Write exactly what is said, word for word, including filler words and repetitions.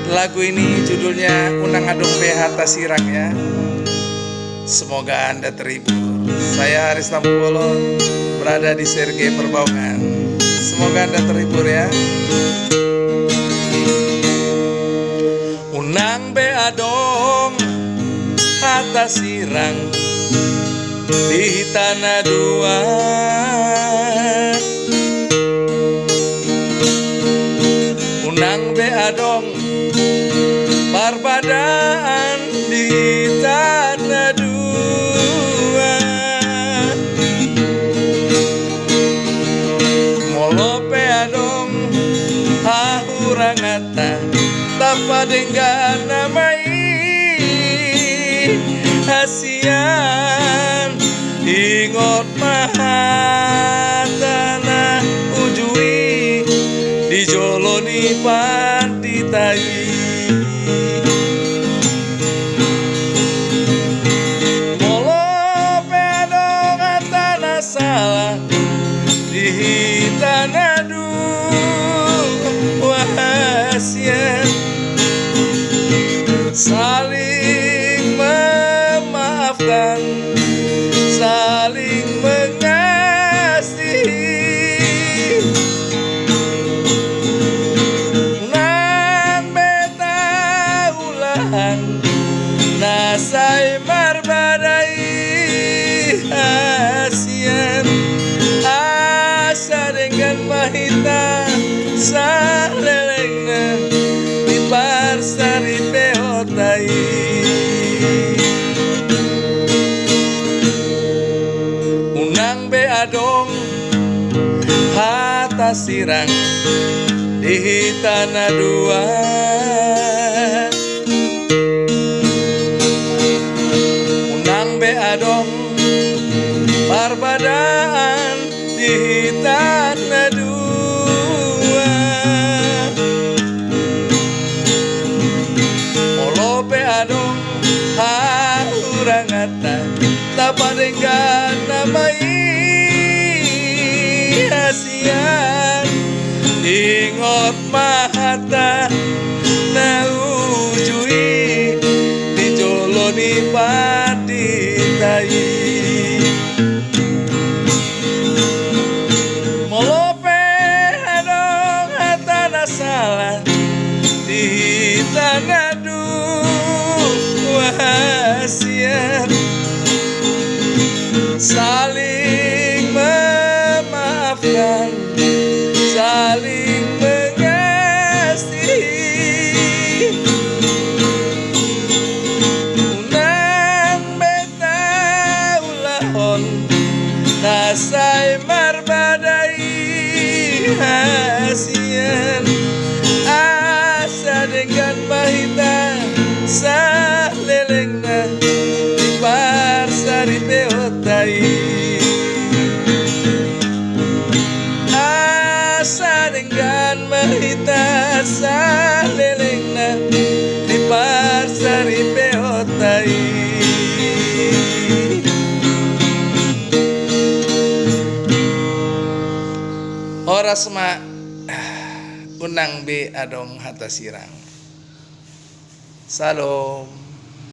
Lagu ini judulnya Unang Adong Be Hata Sirang, ya. Semoga Anda terhibur. Saya Haris Tampubolon, berada di Sergei Perbaungan. Semoga Anda terhibur, ya. Unang be adong hata sirang di hita na dua. Unang be adong parbadaan di hita na dua. Molo pe adong hahuranganta, tapadenggan nama i hasian. Ingot ma hata na uju i di jolo ni pandita i. Molo pe adong hata na sala di hita na dua, hasian saling memaafkan, saling mengasihi. Unang be taulahon na sai marbadai hasian, asa denggan ma hita salelengna di parsaripeonta i. Unang be adong hata sirang di hita na dua. Unang be adong parbadaan di hita na dua. Molo pe adong hahuranganta, tapadenggan nama i hasian. Ingot ma hata na uju i di jolo ni pandita i. Molo pe adong hata na sala di hita na dua, hasian saling memaafkan, saling mengasihi. Unang be taulahon na sai marbadai hasian, asa denggan ma hita salelengna di parsaripeonta i. Asa denggan ma hita salelengna di parsaripeonta i. Horas ma. Unang be adong hata sirang. Syalom.